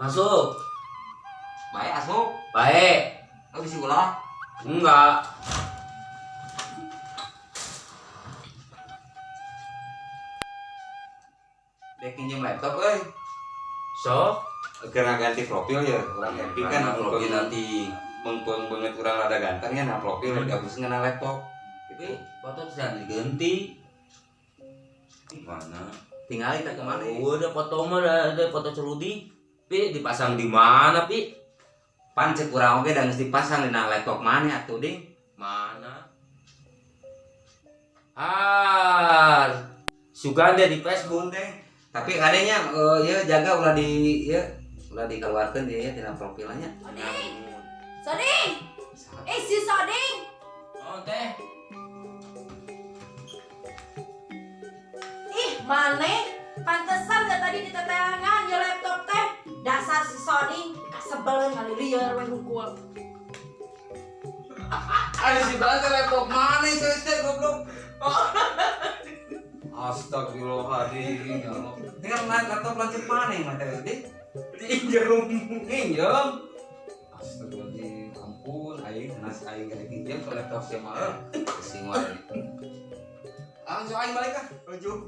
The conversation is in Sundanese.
Masuk. Baik asup. Baik. Oh, bisi ulah. Enggak. Dek pinjem laptop euy. Sok. Keur ganti profil ya, urang happy kan Karena profil nanti. Mengpeng banget urang rada ganteng ya, nah profil dihapus ngena laptop. Tapi foto bisa diganti. Mana? Tinggalin tak kemana ya? Udah foto mah ada foto celudi. Pi dipasang di mana, Pi? Pan cek urang oge da geus dipasang dina laptop mana atuh ding. Mana? Ah, Suganda di Facebook. Teh. Tapi adanya ya jaga ulah di ya ulah dikeluarkeun dia ya tina profilnya. Soding. Soding. Eh si Soding. Oh, teh. Ih, maneh pantesan gak tadi diteteangan ya laptop teh. Dasar si Soding kasebeleun ngalilieur we hungkul. Ayo si banget laptop mana sih teh goblok. Astagfirullahaladzim, ya Allah. Tinggal naik laptop lanjut mana yang mata teh? Pinjem. Pinjam. Astagfirullahaladzim, ampun, aing nas aing gak pinjam ke laptop siapa? Kesing wae. Langsung aing balik ah. Rujuk.